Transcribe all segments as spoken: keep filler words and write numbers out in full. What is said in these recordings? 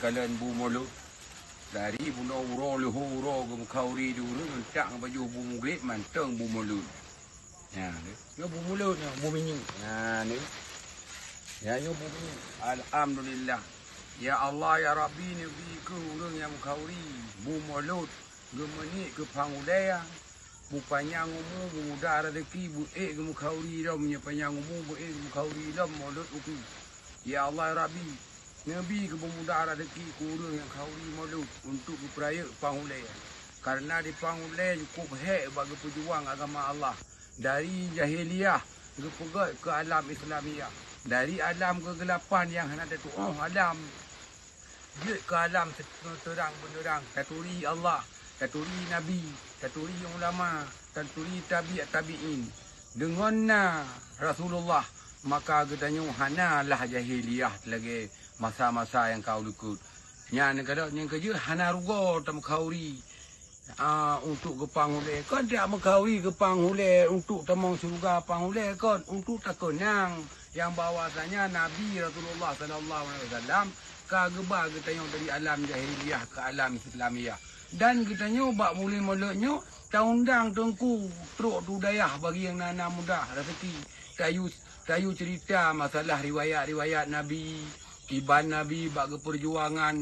Kalon bu mulod. Dari bunoe uroe leuhô uroe geumukhauri di ureueng, euntak ngon pajoh bu mugreb mantong bu mulod. Nyan, nyoe bu mulod, nyoe bu minyeuk. Nyan, nyoe bu minyeuk. Alhamdulillah. Ya Allah, ya Rabbi, neubi keuh ureueng nyang mukhauri bu mulod, geumeunie keu pang ulèe, bu panyang umu, bu mudah raseuki, bu ék geumukhauri lom, nyoe panyang umu, bu ék geumukhauri lom mulod ukeue. Ya Allah, ya Rabbi, neubi keu bu mudah raseuki keu ureueng nyang khauri mulod untuk geupeurayeuk pang ulèe. Kareuna di pang ulèe cukôp hék bak geupeujuang agama Allah. Dari jahiliyah geupeugöt keu alam Islamiyah. Dari alam keugelapan nyang hana tatu'oh alam, jeuet keu alam se-, teurang beuneureang, taturi Allah, taturi Nabi, taturi ulama, taturi tabi' tabi'in. Deungon na Rasulullah, maka geutanyoe hana lah jahiliyah lagèe masa-masa nyang ka likôt. Nyan keudroe nyang keujeuet hana rugoe tamukhauri, ah, untuk geupang ulèe. Kon tajak mukhauri geupang ulèe untuk tamong syeuruga pang ulèe, kon, untuk takeunang nyang bahwasanya Nabi Rasulullah sallallahu alaihi wasallam ka geuba geutanyoe dari alam jahiliyah keu alam Islamiyah. Dan geutanyoe bak buleuen mulod nyoe taundang teungku trok u dayah bagi nyang na-na mudah raseuki. Tayue, tayue ceurita masalah riwayat-riwayat Nabi, kiban Nabi bak geupeurjuangan,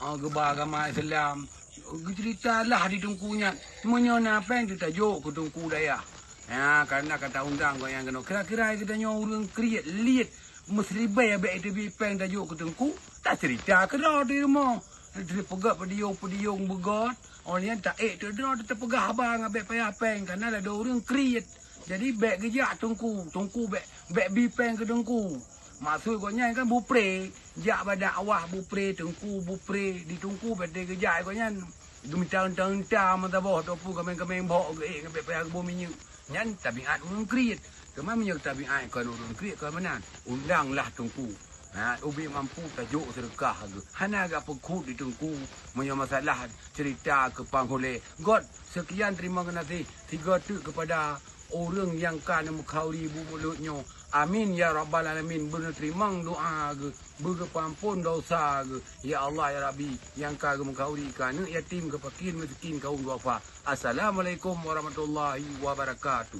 eh, geuba agama Islam. Geuceurita lah di teungku nyan. Meunyoe na péng teuh tajok keu teungku dayah. Ha, kareuna ka taundang gobnyan keunoe. Kira-kira geutanyoe ureueng kriet, liet, meusiribèe bèk teubi péng tajok keu teungku, taceurita keudroe di rumoh. Teupeugah peudiyong-peudiyong beugöt, oh nyan taék teudroe teupeugah haba ngon bèk payah péng, kareuna ladôm ureueng kriet. Jadi bèk geujak teungku, teungku bèk, bèk bi péng keu teungku. Maksud gobnyan kan bupré, jak bak dakwah bupré, teungku bupré, di teungku bèk teugeujak gobnyan. Geumita unta-unta meusaboh ataupun kaméng-kaméng bhok geuék ngon bèk payah geuboh minyeuk. Nyan tabiat ureueng kriet. Teuma meunyoe tabiat kon ureueng kriet kon meunan, undanglah teungku. Ha, ubé mampu tajok seudeukah geuh. Hana gak peukhot di teungku meunyoe masalah ceurita keu pang ulèe. Göt, seukian, teurimong geunaséh sigoe teuk keupada ureueng nyang ka neumukhauri bu mulod nyoe. Amin ya rabbal alamin. Beuneuteurimong doa geuh, beugeupeuamphon dosa geuh. Ya Allah, ya Rabbi, nyang ka geumukhauri keu aneuk yatim, keu fakir, miskin, kaum duafa. Assalamualaikum warahmatullahi wabarakatuh.